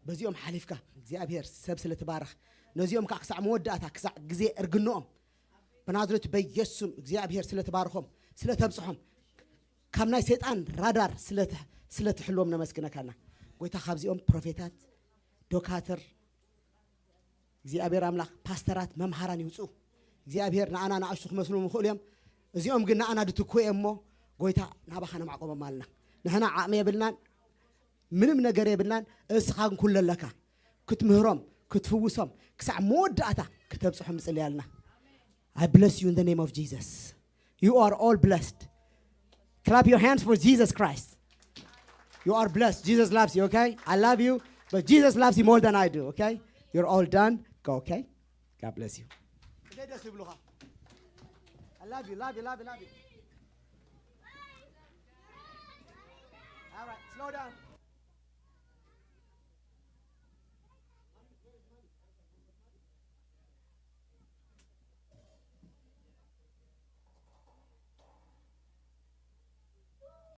በዚኦም ሓሊፍካ እግዚኣብሔር ሰብ ስለ ትባርኽ፣ ነዚኦም ከዓ ክሳዕ መወዳእታ፣ ክሳዕ ግዜ እርግንኦም፣ ብናዝሬቱ በኢየሱስም እግዚኣብሔር ስለ ትባርኾም፣ ስለ ተብጽሖም፣ ካብ ናይ ሰይጣን ራዳር ስለ ት-፣ ስለ ትሕልዎም ነመስግነካና። ጎይታ፣ ካብዚኦም ፕሮፌታት፣ ዶካትር፣ እግዚኣብሔር ኣምላኽ፣ ፓስተራት፣ መምሃራን ይውፅኡ። እግዚኣብሔር ንኣና ንኣሽቱ ክመስሉ ምኽእሉ እዮም። እዚኦም ግን ንኣና ድትኩ እዮም እሞ፣ ጎይታ፣ ናባኻ ነማዕቆቦም ኣልና። ንሕና ዓቕሚ የብልናን፣ ምንም ነገር የብልናን። እስኻ ግን ኩሉ ኣለካ። ክትምህሮም፣ ክትፍውሶም፣ ክሳዕ መወዳእታ ክተብጽሖም ንጽልይ ኣልና። I bless you in the name of Jesus. You are all blessed. Clap your hands for Jesus Christ. You are blessed. Jesus loves you, okay? I love you, but Jesus loves you more than I do, okay? You're all done. Go, okay? God bless you. I love you, love you, love you, love you. All right, slow down.